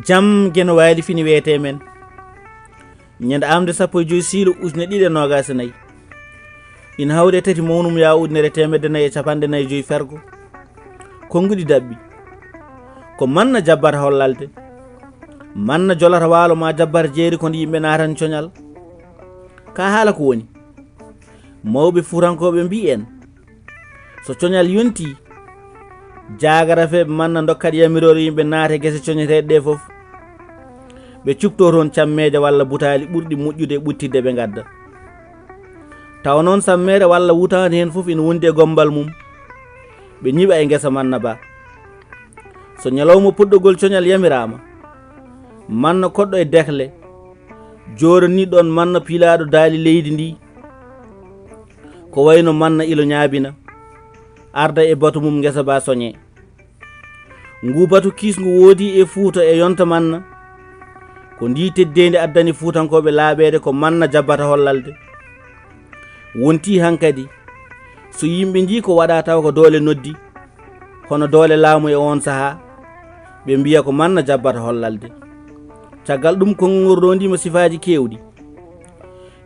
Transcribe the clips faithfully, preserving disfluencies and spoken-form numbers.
Jam geno waali fini wiyetee men. Ñande amde sappo e joy siilu ujune ɗiɗi e noogaas e nayi. Ina hawri e tati mawnum yaa ujunere teemedde nayi e capanɗe nayi e joy fergo. Konnguɗi daɓɓi. Ko manna jabbata hollalde. Manna jolata waalo ma jabbata jeeri kono yimɓe naatan coñal. Ka haala ko woni? Mawɓe fuutankooɓe mbii en, so coñal yontii, jaagarafeeɓe manna ndokkat yamiroore yimɓe naata e gese coñeteeɗe ɗe fof. Ɓe cuɓtoo toon cammeeje walla butaali ɓurɗi moƴƴude e ɓuttidde ɓe ngadda. Tawa noon sammeere walla wutaande heen fof ina wondi e gommbal mum. Ɓe ñiɓa e ngesa manna ba. So ñalawma puɗɗogol coñal yamiraama, manna koɗɗo e dekle, joorani ɗoon manna piilaaɗo daali leydi ndi. Ko wayno manna ilo ñaabina, arda e batu mum ngesa ba soñee. Ngu batu kiisngu woodi e Fuuta e yonta manna. Ko ndi teddeendi addani fuutankooɓe laaɓeede ko manna jabbata hollalde. Wonti hankadi, so yimɓe njii ko waɗa tawa ko doole noddi, hono doole laamu e oon sahaa, ɓe mbiya ko manna jabbata hollalde. Caggal ɗum, konngol rondiima sifaaji keewɗi.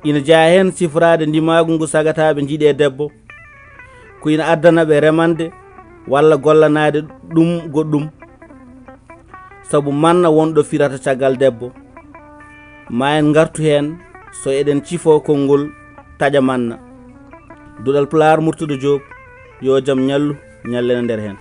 Ina jeyaa heen siforaade ndimaagu ngu sagataaɓe njiɗee debbo, ko ina addana ɓe remande walla gollanaade ɗum goɗɗum, sabu manna wonɗo firata caggal debbo. Ma en ngartu heen so eɗen cifoo konngol taƴa manna. Duɗal Pulaar, Murtuɗo Joob, yo jam ñallu, ñallena nder heen.